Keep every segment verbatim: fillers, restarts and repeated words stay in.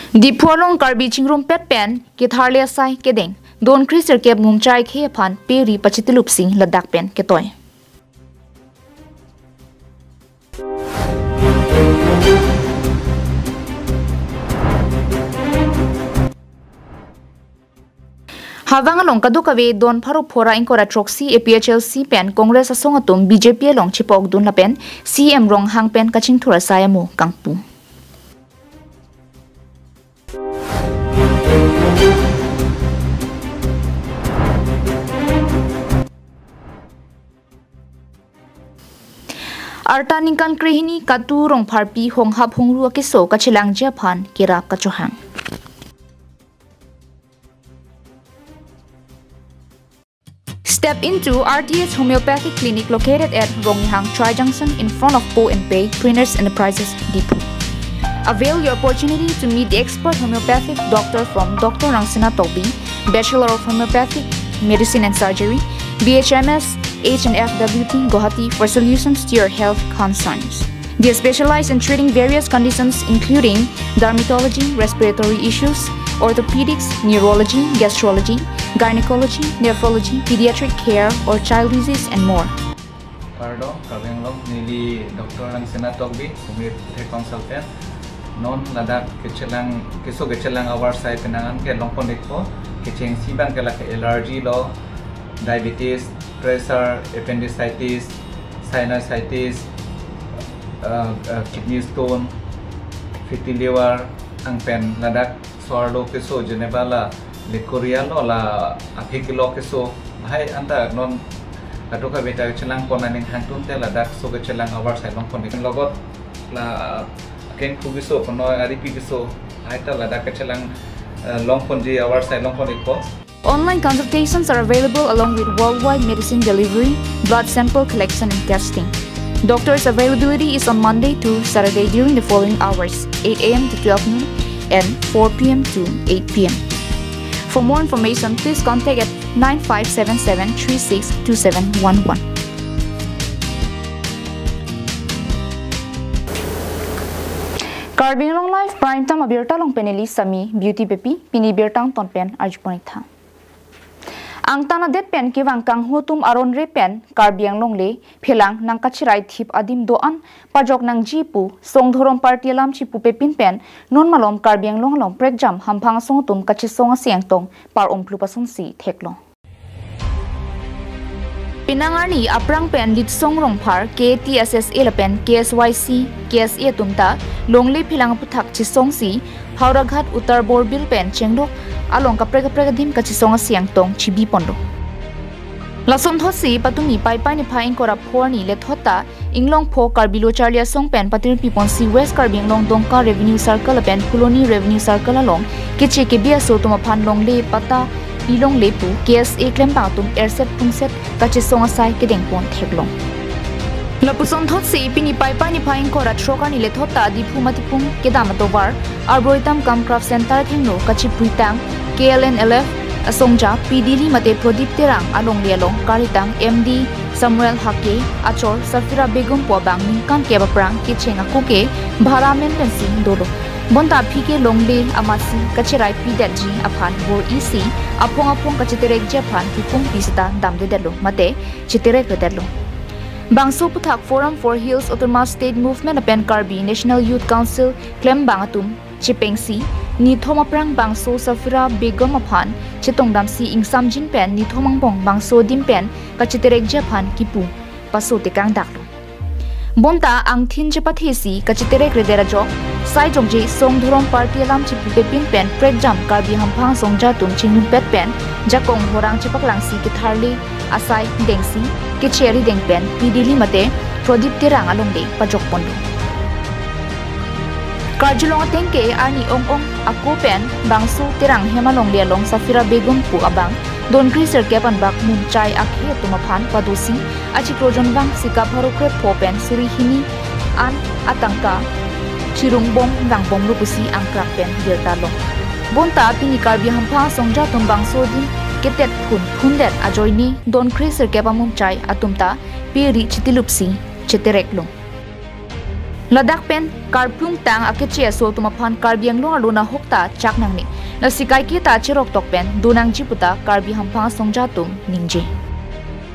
Diphu along Karbi chingrumpet pen ketharle asai kedeng, don kre sirkep mumchai khe aphan peri pachitilupsi ladak pen ketoi. Havang along kadokave don pharo phora ingkoi ra throksi A P H L C pen Congress asong atum B J P along chepokdun lapen C M Ronghang pen kachingthur asai amo kangpu. Arta ningkan krehini Katu Rongpharpi honghap hongru akeso kachelangji aphan kerap kachohang. Step into R T H Homeopathic Clinic located at Ronghang Tri Junction in front of Po and Pei Printers Enterprises, Diphu. Avail your opportunity to meet the expert homeopathic doctor from Doctor Rangsina Tokbi, Bachelor of Homeopathic Medicine and Surgery, B H M S, H and F W T, Guwahati for solutions to your health concerns. They specialize in treating various conditions including dermatology, respiratory issues, orthopedics, neurology, gastrology, gynecology, nephrology, pediatric care, or child disease, and more. Kardom, Karbi Anglong, neli Doctor Rangsina Tokbi, homeopathic consultant. Non ladak kechelang, keso kechelang avarsai penang an ke longpon ikpo, kechengsi abang ke lake allergy lo, diabetes, pressure, appendicitis, sinusitis, uh, uh, kidney stone, fatty liver, anpen ladak so-arlo keso jeneba la leukorrhea lo, la aphi kilo keso. Hai anta non kadokave ta chelangpon aning hangtun te ladak so kechelang avarsai longpon ik. Logot la akengkhu keso, konoi aripi keso, hai ta ladak kechelang, eh, longponji avarsai longpon ikpo. Online consultations are available along with worldwide medicine delivery, blood sample collection and testing. Doctor's availability is on Monday to Saturday during the following hours, eight A M to twelve noon and four P M to eight P M. For more information, please contact at nine five seven seven three six two seven one one. Karbi Anglong Live Prime Time abirta along pen neli Sami Beauty Beypi, pini birta angton pen arjupon ik tha. Angtan adet pen kevang kanghu atum aron re pen Karbi Anglong le phelang nangkacherai thip adim do-an pajok nangji pu Song Dhorom Party alam chipupe pin pen non malom Karbi Anglong along prekjam hamphang asong atum kachesong asi angtong par-om phlu pasunsi theklong. Penang arni aphrang pen Litsong Rongphar, K A T S S A lapen K S Y C, K S A atum ta longle phelang aphuthak chesongsi Howraghat Uttar Borbil pen chenglok along kaprek kaprek adim kachesong asi angtong chibi ponlo. Lasonthotsi patumi Paipai niphai ingkoi ra pho arni lethot ta Inglongpho Karbi Lo Charli Asong pen patirpi ponsi West Karbi Anglong Dongka Revenue Circle lapen Phuloni Revenue Circle along keche kebi aso atum aphan longle patta pilongle pu K S A klembang atum erset phungset kachesong asai kedeng pon theklong. Lapuson thotsi pini Paipai niphai ingkoi ra throk arni lethot ta Diphu Matipung kedam atovar Arboretum cum Craft Center thengno kachipuitang K L N L F asongja P Dili mate Prodip Terang alongle along karitang M D Samuel Hake, achor Safira Begum pu abang ningkan kep aphrang kecheng ako ke bhara amen pensi dolo. Bonta aphi ke longle amatsi kacherai pidetji aphan bor-isi aphong aphong kacheterekji aphan kipungpi seta damdedetlo mate cheterekredetlo. Bangso aphuthak Forum for Hills Autonomous State Movement lapen Karbi National Youth Council klembang atum chepengsi nithom aphrang bangso Safira Begum aphan chetongdamsi ingsamjin pen nithom angbong bangso adim pen kacheterekji aphan kipu paso tekang daklo. Bonta angthin chepathesi kacheterekredet ajok sai jokje Song Dhorom Party alam chipupe pin pen prekjam Karbi hamphang asongja atum chingrumpet pen jakong horang chepaklangsi ketharle asai dengsi keche arideng pen P Dili mate Prodip Terang alongle pajok ponlo. Karjulong ateng ke arni ong ong ako pen bangso Terang hem alongle along Safira Begum pu abang don kre sirkep anbak mumchai akhe atum aphan padosi achiklo jonvang sika pharo krepho pen suri hini an atangka chirungbom vangbomlo pusi angkrak pen birta long. Bonta pini Karbi hamphang asongja atum bangso adim ketet phun phundet ajoine don kre sirkep amumchai atum ta peri chitilupsi chetereklo. Ladak pen karplung tang akeche aso atum aphan Karbi Anglong arlo nahok ta chak nangne. Lasi kaike ta cherok tok pen do nangji puta Karbi Hamphang asongja atum ningje.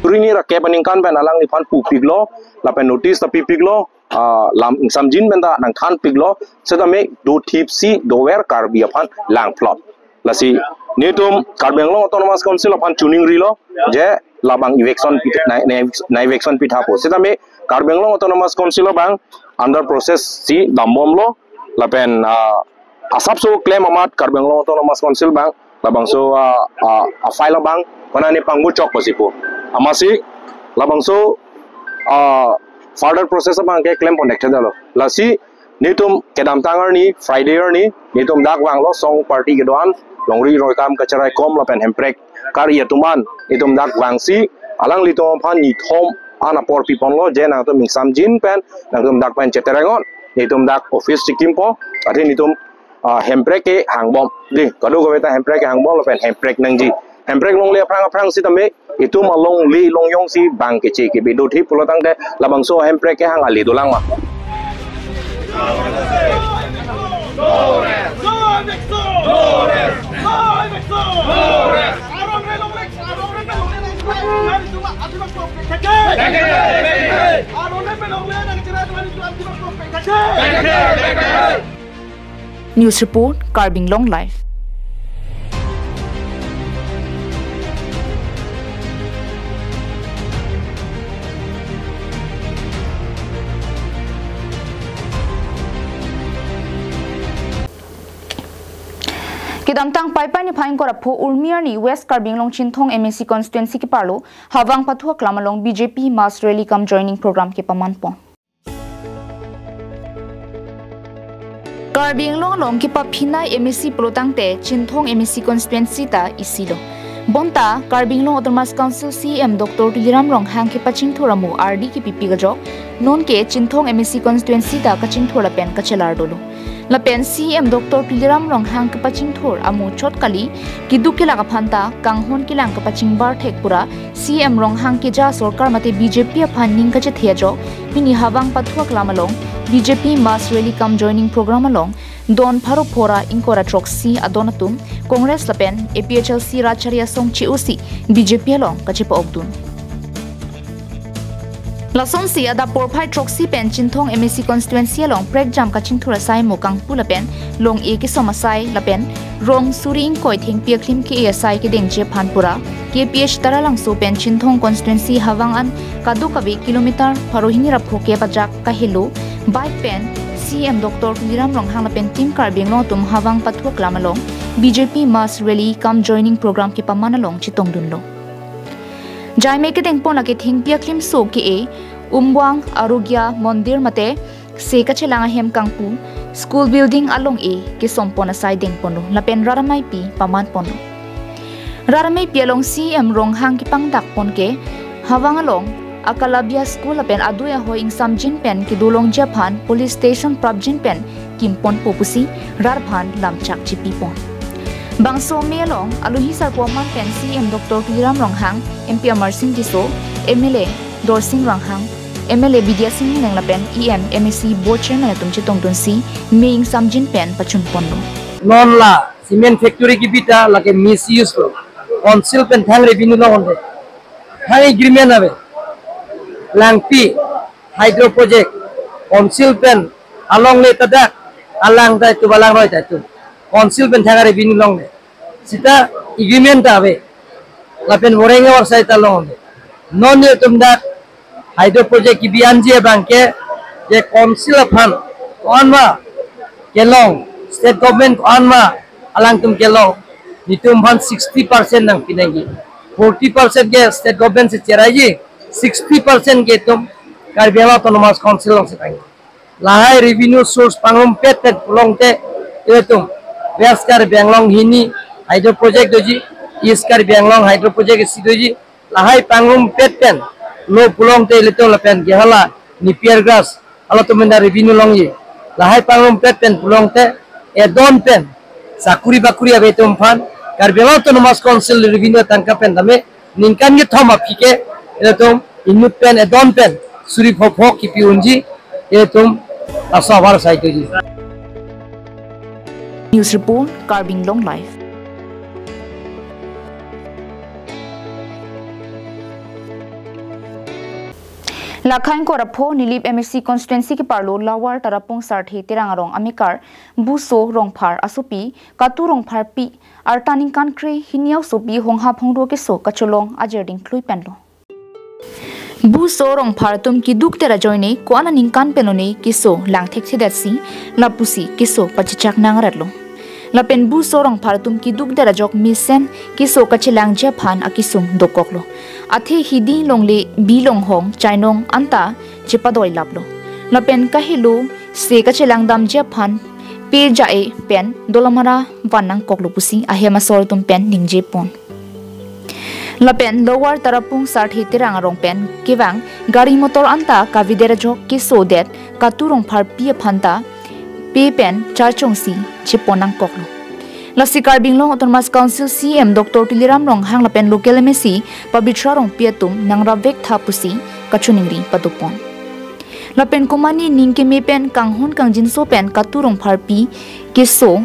Suri hini ra kep aningkan pen alangliphan pupiklo, lapen notice ta pipiklo, ah, lam ingsamjin pen ta nangthanpiklo, setame dothipsi dover Karbi aphan langphlot. Lasi netum Karbi Anglong Autonomous Council aphan chuning rilo, je labang eviction pi-, na, na, na eviction pithapo. Setame Karbi Anglong Autonomous Council abang under process si dambomlo, lapen, ah, asapso klem amat Karbi Anglong Autonomous Council abang, labangso, ah, ah, a file abang, kona ne pangbuchok pasipo. Amatsi, labangso, ah, further process abang ke klem pon dekthedetlo. Lasi, netum kedamtang arni, Friday arni, netum dak vanglo song party kedo-an, longri roikam kacharaikom lapen hemprek kari atum an, netum dak vangsi, alanglitum aphan nithom an apor piponlo, je nangtum ingsamjin pen, nangtum dak pen cheterengon, netum dak office chikimpo, athe netum, ah, hemprek kehangbom, dei, kadokave ta hemprek kehangbom lapen hemprek nangji. Hemprek longle aphrang aphrang setame, itum alongle longjongsi bang keche kebi dothip pulo tangte labangso hemprek kehang ale dolang ma. News report, Karbi Anglong Live. Kedamtang Paipai niphai ingkoi ra pho Urmi arni West Karbi Anglong Chinthong M A C constituency keparlo Havang Pathu Aklam along B J P mass rally cum joining program kepamanpon. Karbi Anglong along kepaphinai M A C pulo tangte Chinthong M A C constituency ta isilo. Bonta Karbi Anglong Autonomous Council C E M Doctor Tuliram Ronghang kepachingthur amo ardi kepipi kajok, nonke Chinthong M A C constituency ta kachingthur lapen kachelar dolo. Lapen C E M Doctor Tuliram Ronghang kepachingthur amo chot kali, keduk kelak aphan ta kanghon kelang kepachingbar thek pura, C E M Ronghang keja sorkar mate B J P aphan ning kachethe ajok, pini Havang Pathu Aklam along B J P mass rally cum joining program along don pharo pho ra ingkoi ra throksi adon atum Congress lapen A P H L C rat chari asong che-osi B J P along kachepa-okdun. Lasonsi adap porphai throksi pen Chinthong M A C constituency along prekjam kachingthur asai mo kangpu lapen long-e kesom asai lapen rong suri ingkoi thengpi aklim ke-e asai kedengji aphan pura K P H Taralangso pen Chinthong constituency Havang an kadokave kilometer pharo hini ra pho kep ajak kahelo bike pen C E M Doctor Tuliram Ronghang lapen Team Karbi Anglong atum Havang Pathu Aklam along B J P mass rally cum joining program kepaman along chetongdunlo. Jaime kedengpon lake thengpi aklimso ke-e, Umbuang, Arogya Mondir mate se kachelang ahem kangpu, school building along-e kesompon asai dengponlo, lapen rat ameipi pamanponlo. Rat ameipi along C E M Ronghang kepangdakpon ke, Havang along Akalabia School lapen adui ahoi ingsamjin pen kedolongji aphan police station prapjin pen kimponpo pusi rat aphan lamchak chepipon. Bangso amei along alohi sarpo aman pen C E M Doctor Tuliram Ronghang, M P Amarsing Tisso, M L A Dorsing Ronghang, M L A Bidya Sing Engleng lapen E M, M A C Board Chairman atum chetongdunsi mei ingsamjin pen pachunponlo. Non la cement factory kebi ta lake misuse lo. Council pen thang revenue longde. Thang agreement ave. Langpi hydro project council pen alongle ta dak, alang ta itu, balang roi ta itu. Council pen thang revenue longde. Seta agreement ta ave. Lapen voreng avarsai ta longde. Non netum dak hydro project kebi anji abang ke, je council aphan ko-an ma kelong, state government ko-an ma alangtum kelong, netum aphan sixty percent nangpi nangji. Forty percent ke state government si cheraiji, sixty percent ke itum Karbi Anglong Autonomous Council along si tangji. Lahai revenue source pangrumpet pen pulote, itum West Karbi Anglong hini hydro project doji, East Karbi Anglong hydro project isi doji, lahai pangrumpet pen lo pulote ilitum lapen ke hala Napier grass, halatum pen ta revenue longji. Lahai pangrumpet pen pulote edon pen sakuri bakuri ave itum aphan, Karbi Anglong Autonomous Council revenue tangka pen tame ningkan kethom aphi ke ilitum inut pen edon pen suri pho pho kepi unji, ilitum Laso abar sai tuji. News report, Karbi Anglong Live. Lakhang korapho Nilip M A C constituency keparlo Lower Tarapung Sarthe Terang arong amekar Buso Rongphar asopi Katu Rongpharpi arta ningkan krehini asopi honghap hongdo keso kacholong ajerding klui penlo. Buso Rongphar atum keduk det ajoine ko-an aningkan penlone keso lang thekthedetsi lapusi keso pachechak nangratlo. Lapen Buso Rongphar atum keduk det ajok mesen keso kachelangji aphan akesung dokoklo. Athe hidi longle bilong hong chainong anta chepadoilaplo. Lapen kahelo se kachelangdamji aphan pe ja-e pen dolamara van nangkoklo pusi ahem asor atum pen ningjepon. Lapen Lower Tarapung Sarthe Terang arong pen kevang gari motor anta kavedet ajok keso det Katu Rongpharpi aphanta pe pen charchongsi chepon nangkoklo. Lasi Karbi Anglong Autonomous Council C E M Doctor Tuliram Ronghang lapen local M A C Pabitra Rongpi atum nangrapvek tha pusi kachiningri padopon. Lapen komane ning keme pen kanghon kangjinso pen Katu Rongpharpi keso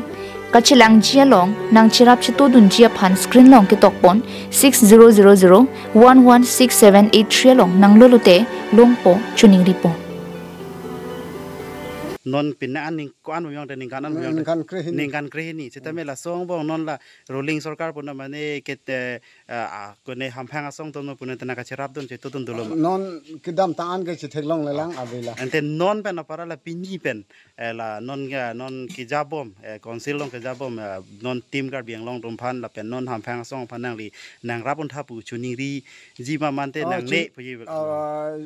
kachelangji along nangcherap chetodunji aphan screen along ketokpon six zero zero zero one one six seven eight three along nanglolote longpo chiningripon. Non pina an ning ko-an buyong te ningkan an buyong te? Ningkan krehini. Ningkan krehini. Seta me laso angbong non la ruling sorkar puna mane ke te, eh, ah, kone hamphang asong tono puna tena kacherapdun chetodun dolo ma? Non kedamtang an ke chetheklonglelang avela. Ante non pen apara la pini pen, eh, la non ga non kejabom, eh, council along kejabom, eh, non team Karbi Anglong atum aphan lapen non hamphang asong aphan nangli nangrapdun tha pu chiningriji ma mante. Oh, nangle chin-, puji. Ah,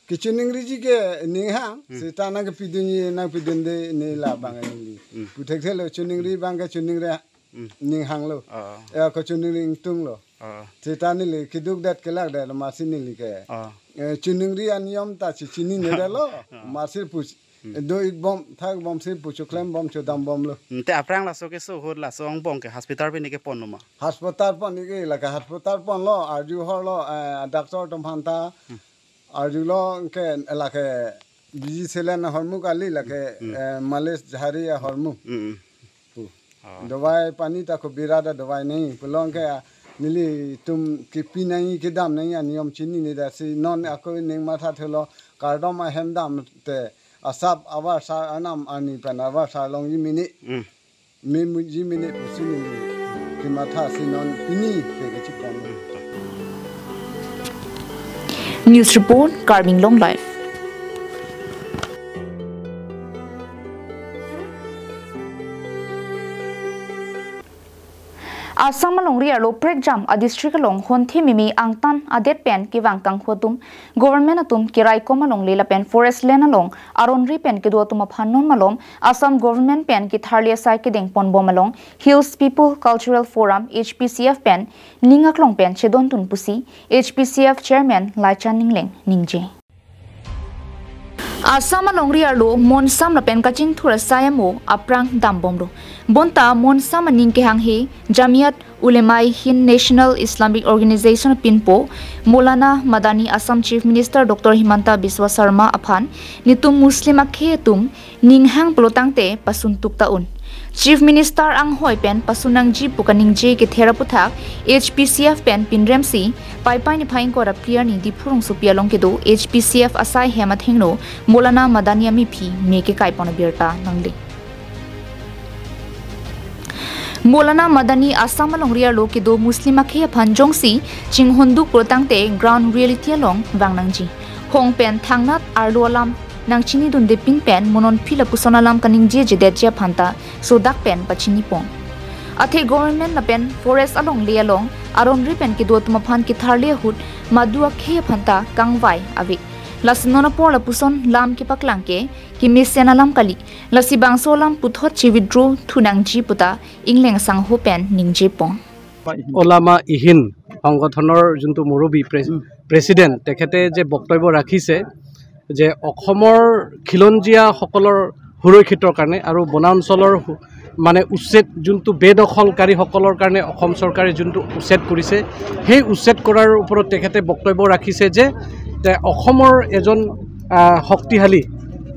kechiningriji ke ninghang, hmm, seta nangkepidunji nangpidunde ne labang neli. Hmm. Puthekthelo chiningri abang ke chiningri, hmm, ninghanglo. Ah. Ya ko chiningri ingtunglo. Ah. Seta neli keduk det kelak det masi neli ke. Ah. Eh, chiningri aniyom ta chi-, chininedetlo. Ah. Masi pu-, hmm, do-ikbom, thak-ikbomsi pu choklembom chodambomlo. Hmm, te aphrang laso keso ahut laso angbong ke hospital pen ne keponlo ma? Hospital pon-ik ke lake hospital ponlo, arju horlo, eh, doctor atum aphanta. Hmm. Arjulo ke lake biji selen ahormu kali lake, hmm, eh, malis jhari ahormu. Hmm, hmm. Pu. Ah. Dawai pani ta ko birada dawai nahi. Pulo ke, ah, nelitum kepi nahi kedam nahi aniyom chininedetsi non ako ning mathathelo kardom ahem dam te asap avarsar anam arni pen avarsar longji mene. Hmm. Memuji mene pusi neli kemathasi non pini ke kechipon. News report, Karbi Anglong Live. Assam alongri arlo prekjam a district along honthi mimi angtan adet pen kevang kanghu atum government atum keraikom alongle lapen forest land along aronri pen kedo atum aphan non malom Assam government pen ketharli asai kedengponbom along Hills People Cultural Forum, H P C F pen ning aklong pen chedontun pusi H P C F chairman Laichan Engleng ningje. Assam alongri arlo monsam lapen kachingthur asai amo aphrang dambomlo. Bonta monsam aning kehanghe Jamiat Ulema-e Hind National Islamic Organization apinpo Maulana Madani Assam Chief Minister Doctor Himanta Biswa Sarma aphan netum Muslim akhei atum ninghang pulotangte pasun tuk ta un. Chief Minister anghoi pen pasun nangji pu kaningje kether aputhak H P C F pen pinremsi Paipai niphai ingkoi ra phli arni Diphu rongsopi along kedo H P C F asai hem athengno Maulana Madani amephi me kekaipon abirta nangle. Maulana Madani Assam alongri arlo kedo Muslim akhei aphan jongsi chinghonduk pulotangte ground reality along vang nangji. Hong pen thangnat arlo alam nangchinidunde pin pen mo non phi lapuson alam kaningjejedetji aphanta sodak pen pachinipon. Athe government lapen forest alongle along aronri pen kedo atum aphan ketharli ahut madu akhei aphanta kangvai ave. Lasi non apor lapuson lam kepaklang ke kemesen alam kali. Lasi bangso alam puthot che-withdraw thu nangji puta Engleng sangho pen ningjepon. Ulema-e Hind সংগঠনৰ যোনটো মুৰব্বী প্ৰে-, উম। প্ৰেচিডেণ্ট, তেখেতে যে বক্তব্য ৰাখিছে যে অসমৰ খিলঞ্জীয়াসকলৰ সুৰক্ষিতৰ কাৰণে আৰু বনাঞ্চলৰ সু-, মানে উচ্ছেদ, যোনটো বেদখলকাৰীসকলৰ কাৰণে অসম চৰকাৰে যোনটো উচ্ছেদ কৰিছে, সেই উচ্ছেদ কৰাৰ ওপৰত তেখেতে বক্তব্য ৰাখিছে যে তে-, অসমৰ এজন, আহ, শক্তিশালী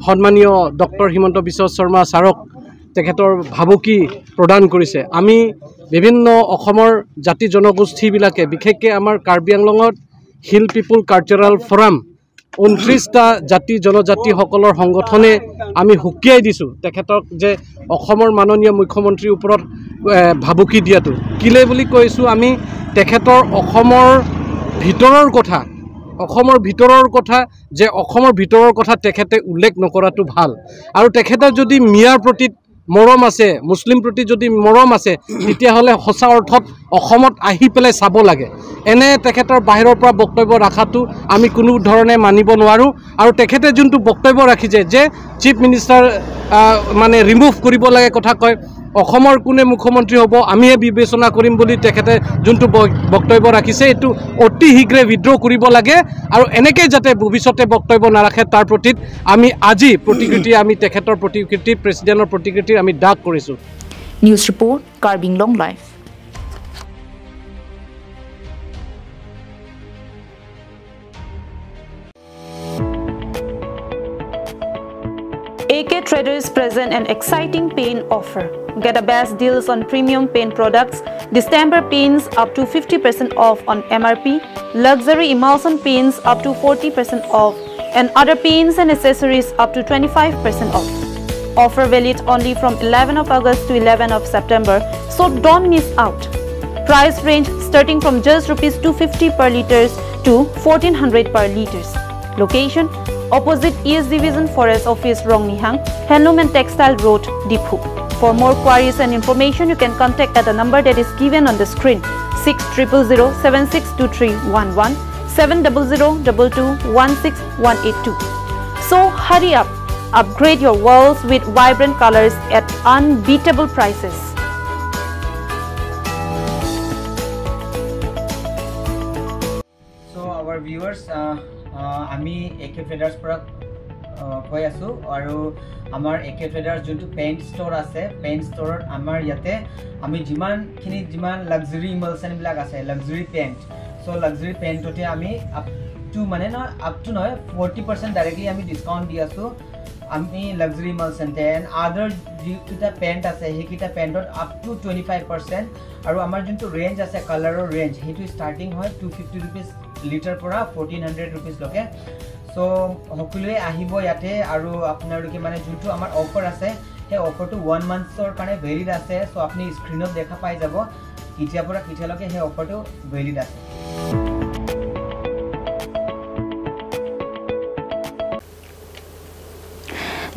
সন্মানীয় ডক্টৰ হিমন্ত বিশ্ব শৰ্মা ছাৰক তেখেতৰ ভাবুকি প্ৰদান কৰিছে। আমি বিভিন্ন অসমৰ জাতি জনগোষ্ঠীবিলাকে, বিশেষকৈ আমাৰ কাৰ্বি আংলঙত হিল পিপুল কালচাৰেল ফৰাম, ঊনত্ৰিশটা জাতি জনজাতিসকলৰ সংগঠনে আমি সকীয়াই দিছোঁ তেখেতক যে অসমৰ মাননীয় মুখ্যমন্ত্ৰীৰ ওপৰত, এ, ভাবুকি দিয়াটো। কিলে বুলি কৈছোঁ, আমি তেখেতৰ অসমৰ ভিতৰৰ কথা, অসমৰ ভিতৰৰ কথা যে অসমৰ ভিতৰৰ কথা তেখেতে উল্লেখ নকৰাটো ভাল। আৰু তেখেতে যদি মিয়াৰ প্ৰতি মৰম আছে, মুছলিম প্ৰতি যদি মৰম আছে, তেতিয়াহ'লে সঁচা অৰ্থত অসমত আহি পেলাই চাব লাগে। এনে তেখেতৰ বাহিৰৰ পৰা বক্তব্য ৰখাটো আমি কোনো ধৰণে মানিব নোৱাৰোঁ। আৰু তেখেতে যোনটো বক্তব্য ৰাখিছে যে চিফ মিনিষ্টাৰ, আহ, মানে ৰিমুভ কৰিব লাগে কথা কয়, অসমৰ কোনে মুখ্যমন্ত্ৰী হ'ব, আমিহে বিবেচনা কৰিম বুলি তেখেতে যোনটো ব-, বক্তব্য ৰাখিছে, এইটো অতি শীঘ্ৰে উইথড্ৰ কৰিব লাগে। আৰু এনেকৈ যাতে ভৱিষ্যতে বক্তব্য নাৰাখে, তাৰ প্ৰতি আমি আজি প্ৰতিকৃতি, আমি তেখেতৰ প্ৰতিকৃতি, প্ৰেচিডেণ্টৰ প্ৰতিকৃতিৰ আমি দাগ কৰিছোঁ। News report, Karbi Anglong Live. A K Traders present an exciting paint offer. Get the best deals on premium paint products, distemper paints up to fifty percent off on M R P, luxury emulsion paints up to forty percent off, and other paints and accessories up to twenty-five percent off. Offer valid only from eleven of August to eleven of September, so don't miss out. Price range starting from just rupees two fifty per liters to fourteen hundred per liters. Location: opposite East Division Forest Office, Rongnihang, Handloom and Textile Road, Diphu. For more queries and information, you can contact at the number that is given on the screen, six triple zero seven six two three one one, seven double zero double two one six one eight two. So hurry up, upgrade your walls with vibrant colors at unbeatable prices. So our viewers, আহ, আহ, আমি এ কে ট্ৰেডাৰ্ছ পৰা, আহ, কৈ আছোঁ আৰু আমাৰ এ কে ট্ৰেডাৰ্ছ যোনটো paint store আছে, পেইণ্ট ষ্ট'ৰত আমাৰ ইয়াতে আমি যিমানখিনি, যিমান লাক্সাৰী ইমালচনবিলাক আছে, লাক্সাৰী পেইণ্ট, চ' লাক্সাৰী পেইণ্টতে আমি আপ টু, মানে নহয়, আপ টু নহয়, ফৰ্টি পাৰ্চেণ্ট ডাইৰেক্টলি আমি ডিছকাউণ্ট দি আছোঁ। আমি লাক্সাৰী ইমালচন এণ্ড আদাৰ যিকেইটা পেইণ্ট আছে, সেইকেইটা পেইণ্টত up to twenty five percent. আৰু আমাৰ যোনটো ৰেঞ্জ আছে, কালাৰৰ ৰেঞ্জ, সেইটো ষ্টাৰ্টিং হয় টু ফিফটি ৰুপিজ লিটাৰ পৰা ফৰ্টিন হাণ্ড্ৰেড ৰুপিজলৈকে। চ' সকলোৱে আহিব ইয়াতে আৰু আপোনালোকে মানে যোনটো আমাৰ অফাৰ আছে, সেই অফাৰটো ওৱান মান্থছৰ কাৰণে ভেলিড আছে। চ' আপুনি স্ক্ৰীণত দেখা পাই যাব কেতিয়াৰ পৰা কেতিয়ালৈকে সেই অফাৰটো ভেলিড আছে।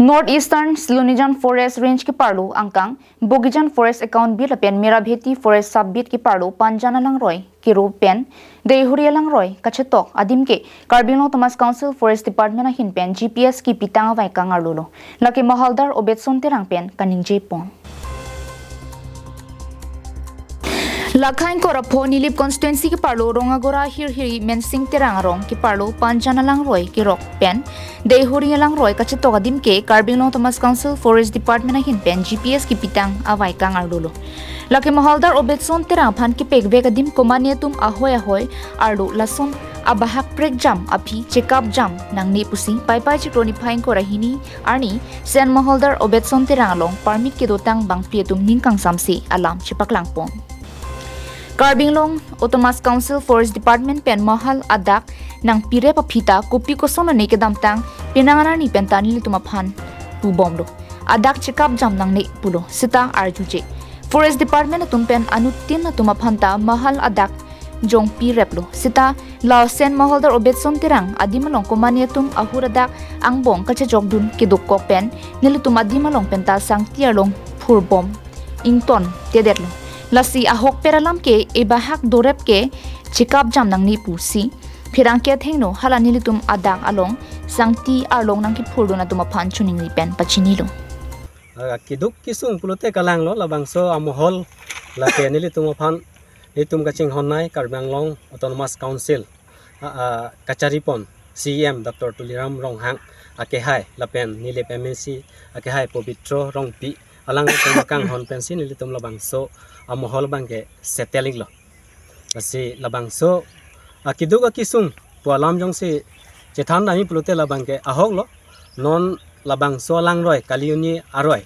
North Eastern Silonijan Forest Range keparlo angkang Bogijan Forest Account Beat lapen Merabheti Forest Sub Beat keparlo Panjan alangroi kero pen Deihori alangroi kachetok adim ke Karbi Anglong Autonomous Council Forest Department ahin pen G P S kepitang avaikang arlolo. Lake Mahaldar Obetson Terang pen kaningje pon. Lakhain Korapho Nilip constituency keparlo Rongagora Hirhiri Mensing Terang arong keparlo Panjan alangroi kerok pen Deihori alangroi kachetok adim ke Karbi Anglong Autonomous Council Forest Department ahin pen G P S kepitang avaikang arlolo. Lake Mahaldar Obetson Terang aphan kepekvek adim komane atum ahoi ahoi arlo lason abahak prekjam aphi chekapjam nangne pusi Paipai chiklo niphai ingkoi ra hini arni Sen Mahaldar Obetson Terang along permit kedotang bangpi atum ning kangsamse alam chepaklang pon. Karbi Anglong Autonomous Council Forest Department pen mahal adak nangpirep aphi ta kopi koson ane kedamtang penang arni pen ta nelitum aphan pubomlo. Adak chekapjam nangne pulo seta arjuje. Forest Department atum pen anuttin atum aphan ta mahal adak jongpireplo. Seta la Sen Mahaldar Obetson Terang adim along komane atum ahur adak angbong kachejokdun kedokok pen nelitum adim along pen ta sangti arlong phurbom ington tedetlo. Lasi ahokpet alam ke ebahak dorep ke chekapjam nangne pusi pherangke athengno hala nelitum adak along sangti arlong nangkephurdun atum aphan choningri pen pachinilo. Ah, keduk kesung pulote kalanglo labangso amohol lake nelitum aphan, nelitum kachinghonnei Karbi Anglong Autonomous Council, ah, ah, kachari pon C E M Doctor Tuliram Ronghang akehai lapen Nilip M A C akehai Pobitro Rongpi alanglitum kanghon pensi nelitum labangso amohol abangke settle iklo. Lasi labangso akeduk akesung pu alam jongsi chethan dami pulote labangke ahoklo. Non labangso alangroi, Kaliuni aroi,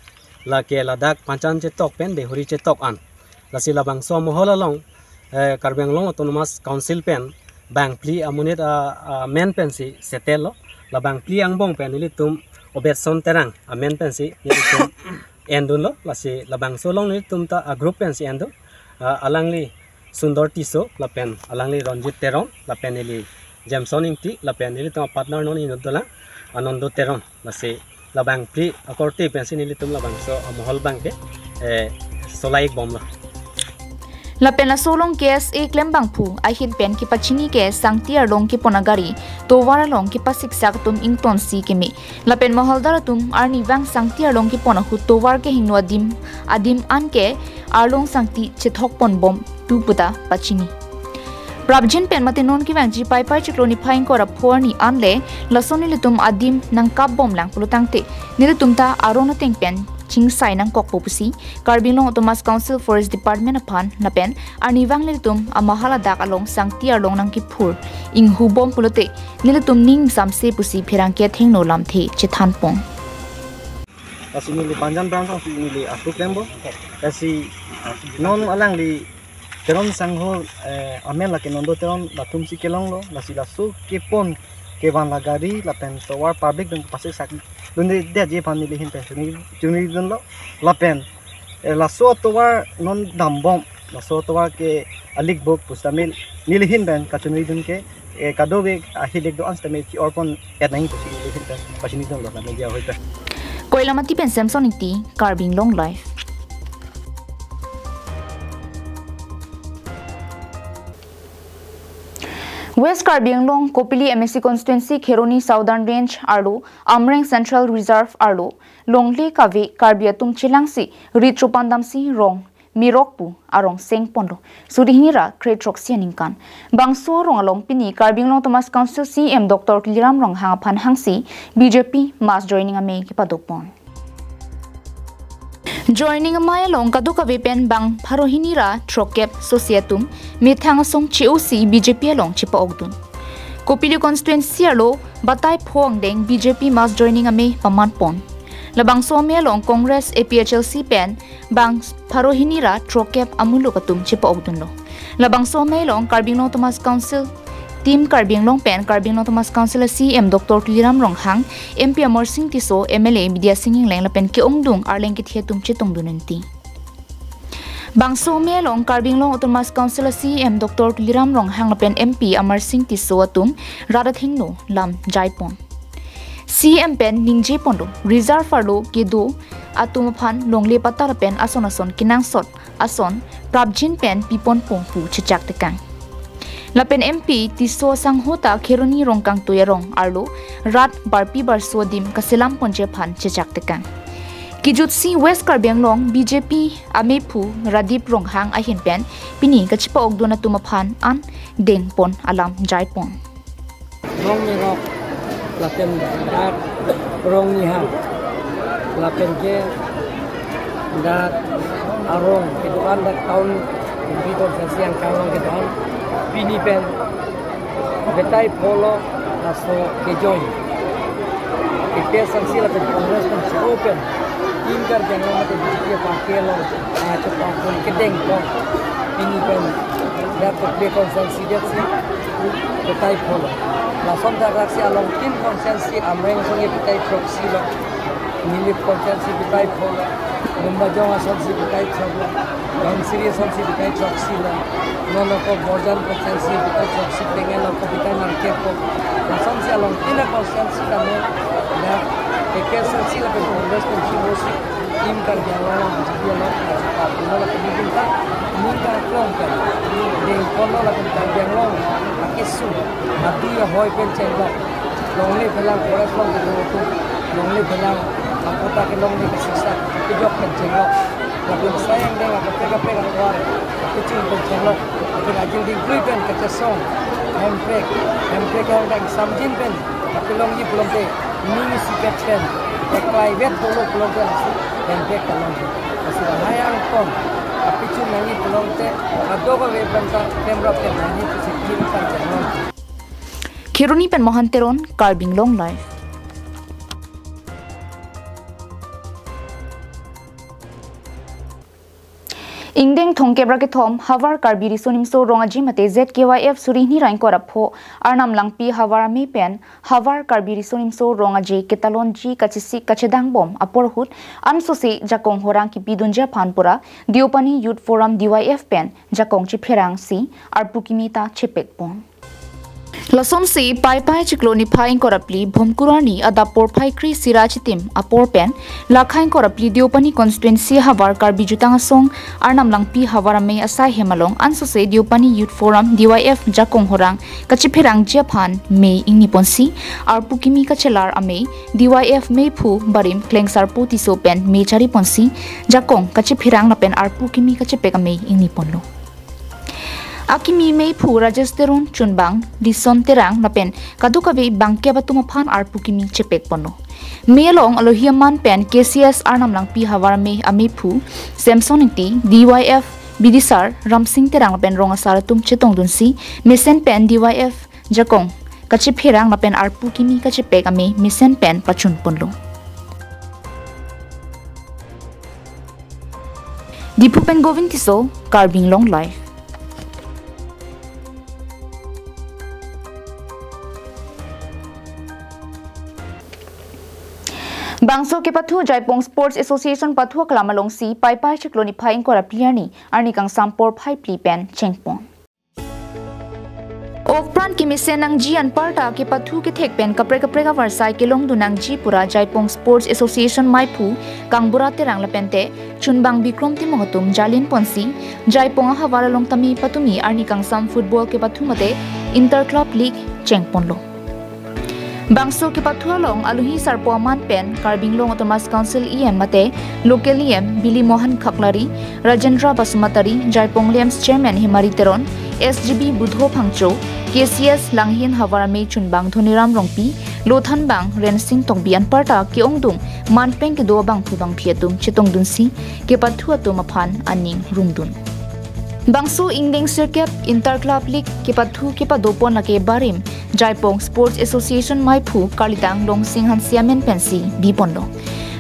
lake ladak Panchan chetok pen Dehuri chetok an. Lasi labangso amohol along, eh, Karbi Anglong Autonomous Council pen bangphli amonit a, amen pensi settle lo. Labangphli angbong pen nelitum Obetson Terang amen pensi nelitum endunlo. Lasi labangso along nelitum ta a group pensi endun. Ah, alangli Sundor Tisso, lapen alangli Ronjit Teron, lapen neli Jameson Ingti, lapen nelitum a partner non inut dolang, Anando Teron. Lasi labangphli akorte pensi nelitum labangso amohol abangke, eh, solai bomlo. Lapen laso along K S A klembangphu ahin pen kepachini ke Sangti arlong kepon agari tovar along kepasiksak atum ingtonsi keme. Lapen moholdar atum arnivang Sangti arlong kepon ahut tovar kehingno adim, adim anke arlong Sangti chethok ponbom tu puta pachini. Prapjin pen mate non kevangji Paipai chiklo niphai ingkoi ra pho arni anle lason nelitum adim nangkap bomlang pulotangte nelitum ta aron ateng pen chingsai nangkokpo pusi Karbi Anglong Autonomous Council Forest Department aphan lapen arnivang nelitum amahal adak along Sangti arlong nangkephur inghubom pulote nelitum ning samse pusi pherangke athengno lamthe chethanpon. Lasi neli Panjan branch alongsi neli asu klembo. Lasi non alangli Teron sangho, eh, amen lake Nondo Teron latumsi kelonglo. Lasi laso kepon kevan la gari lapen tovar public dong pasik sak dunde detji aphan neli ahin pen chuni, chunidunlo. Lapen, eh, laso tovar non dambom, laso tovar ke alik bok pustamil neli ahin pen kachunidun ke, eh, kadokave ahilik do-an sitame chi-or pon et nang pusi neli ahin pen pachinidunlo la media ahoi pen. Koilamati pen Samson Ingti, Karbi Anglong Live. West Karbi Anglong Kopili M A C constituency Kheroni Southern Range arlo Amreng Central Reserve arlo longle kave Karbi atum chelangsi rit chopandamsi rong mirok pu arong sengponlo. Suri hini ra kre throksi aningkan. Bangso arong along pini Karbi Anglong Autonomous Council C E M Doctor Tuliram Ronghang aphan hangsi B J P mass joining amei kepadopon. Joining amei along kadokave pen bang pharo hini ra throkkep sosi atum methang asong che-osi B J P along chepa-okdun. Kopili constituency arlo batai pho angdeng B J P mass joining amei pamanpon. Labangso amei along Congress, A P H L C pen bang pharo hini ra throkkep amuluk atum chepa-okdunlo. Labangso amei along Karbi Anglong Autonomous Council, Team Karbi Anglong pen Karbi Anglong Autonomous Council C E M Doctor Tuliram Ronghang, M P Amarsing Tisso, M L A Bidya Sing Engleng lapen ke-ongdung arleng kethe atum chetongdun unti. Bangso amei along Karbi Anglong Autonomous Council C E M Doctor Tuliram Ronghang lapen M P Amarsing Tisso atum rat athengno lam jaipon. C E M pen ningjeponlo, reserve arlo kedo atum aphan longle patta lapen ason ason kenangsot ason prapjin pen piponpo pu chechak tekang. Lapen M P Tisso sangho ta Kheroni Rongkangtui arong arlo rat barpi barso adim kaselamponji aphan chechak tekang. Kejutsi West Karbi Anglong B J P amephu Radip Ronghang ahin pen pini kachepa-okdun atum aphan an dengpon alam jaipon. Rong mirok lapen dak rong nihang lapen ke dak arong kedo-an dak town, Kopili constituency angkang along kedo-an pini pen batai pho lo laso ke-join. Ke P S R C lapen Congress pen che-o pen Team Karbi Anglong mate B J P party along, ah, chepakdun kedengpon. Pini pen dak Kopili constituency detsi batai pho lo. Lason dak raksi along tin constituency Amreng asong ke batai throksi lo. Nilip constituency batai pho lo. Lumbajong asonsi batai throk lo. Dhansiri asonsi batai throksi lo. Non ako Borjan constituency batai throksi pengen ako batai nangkep ko. Lasonsi along tin a constituency kami dak P K S C lapen Congress pen che-osi Team Karbi Anglong along B J P along, ah, party along lapen ningkan ta ningkan klong pen dengpon lo lapen Karbi Anglong akesung adu ahoi pen chenglok, longle phelang forest along kedo atum longle phelang apatta ke longle kesiksak kejok pen chenglok, lapen sai angdeng akaprek kaprek atovar kechung pen chenglok, lapen ajil dingklui pen kachesong Hemprek, Hemprek angdeng samjin pen kapelongji pulote ning isi kep pen eklai vet dolo pulote laso Hemprek kalong. Laso lahai angkon kapichun nangji pulote kadokave pen ta kemrap pen nangji pusi Team Karbi Anglong. Kheroni pen Mohan Teron, Karbi Anglong Live. Ingdeng thomkep ra kethom, Havar Karbi Riso Nimso Rong Aje mate Z K Y F suri hini ra ingkoi ra pho, Arnam Langpi Havar amei pen Havar Karbi Riso Nimso Rong Aje ketalonji kachesik kachedangbom apor ahut ansose jakong horang kipidunji aphan pura Deopani Youth Forum D Y F pen jakong chepherangsi arpu kimi ta chepekpon. Lasonsi Paipai chiklo niphai ingkoi ra phli Bhomkuru arni adap porphai kre-isi ra chitim apor pen Lakha ingkoi ra phli Deopani constituency Havar Karbi Jutang Asong Arnam Langpi Havar amei asai hem along ansose Deopani Youth Forum D Y F jakong horang kachepherangji aphan mei ingniponsi arpu kimi kachelar amei D Y F meiphu barim Klengsarpo Tisso pen mei chariponsi jakong kachepherang lapen arpu kimi kachepek amei ingniponlo. Akimi meiphu Rajesh Teron, chunbang Dison Terang lapen kadokave bangkep atum aphan arpu kimi chepekponlo. Mei along alohi aman pen K C S Arnam Langpi Havar amei ameiphu Samson Ingti, D Y F bidisar Ramsing Terang lapen rong asar atum chetongdunsi mesen pen D Y F jakong kachepherang lapen arpu kimi kachepek amei mesen pen pachunponlo. Diphu pen Govind Tisso, Karbi Anglong Live. Bangso kepathu Jaipong Sports Association pathu aklam alongsi Paipai chiklo niphai ingkoi ra phli arni, arni kangsam porphai phli pen chengpon. Okpran kemesen nangji anparta kepathu kethek pen kaprek kaprek avarsai kelongdun nangji pura Jaipong Sports Association meiphu Kangbura Terang lapente chunbang Bikrom Timung atum jalinponsi Jaipong ahavar along tame patumi arni kangsam football kepathu mate Inter Club League chengponlo. Bangso kepathu along alohi sarpo aman pen Karbi Anglong Autonomous Council E M mate local E M Bili Mohan Khaklari, Rajendra Basumatary, Jaipong LAMPS Chairman Hemari Teron, S G B Budho Phangcho, K C S Langhin Havar amei chunbang Dhoniram Rongpi, Lothanbang Rensing Tokbi anparta ke-ongdung manpeng kedo abangphu bangphi atum chetongdunsi kepathu atum aphan aning rungdun. Bangso ingdeng sirkep Inter Club League kepathu kepadopon lake barim Jaipong Sports Association meiphu Karlitang Longsing Hanse amen pensi biponlo.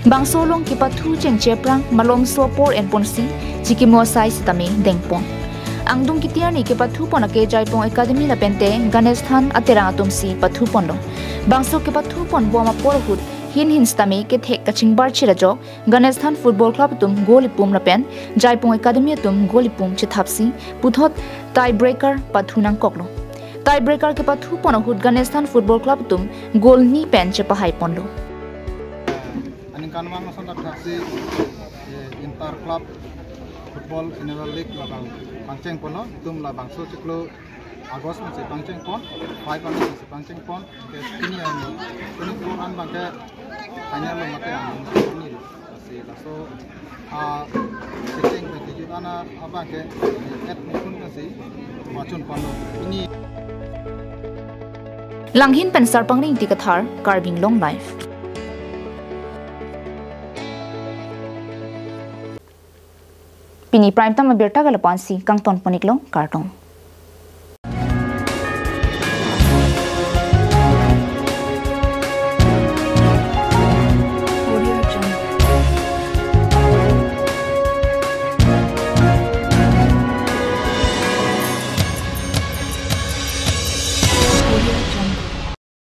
Bangso along kepathu chengche aphrang malomso apor enponsi chikimo asai sitame dengpon. Angdung kiti arni kepathupon lake Jaipong Academy lapente Ganesh Than Aterang atumsi pathuponlo. Bangso kepathuponbom apor ahut hin hin sitame kethek kachingbar chirajok Ganesh Than Football Club atum goal ipum lapen Jaipong Academy atum goal ipum chethapsi puthot tie breaker pathu nangkoklo. Tie breaker kepathupon ahut Ganesh Than Football Club atum goal hini pen chepahaiponlo. Aningkanvang ason thapsi, eh, Inter Club Football Annual League labang pangchengponlo, itum labangso chiklo August ansi pangchengpon, five ansi pangchengpon, ke pini arni, pini four an abangke final lo mate ang pini lo. Lasi laso, ah, kecheng pen kejut an abangke, eh, admission ansi pachunponlo. Pini Langhin pen Sarpangri Ingti Kathar, Karbi Anglong Live. Pini prime time abirta ke lapu-ansi kangtonpon-iklo, kardom.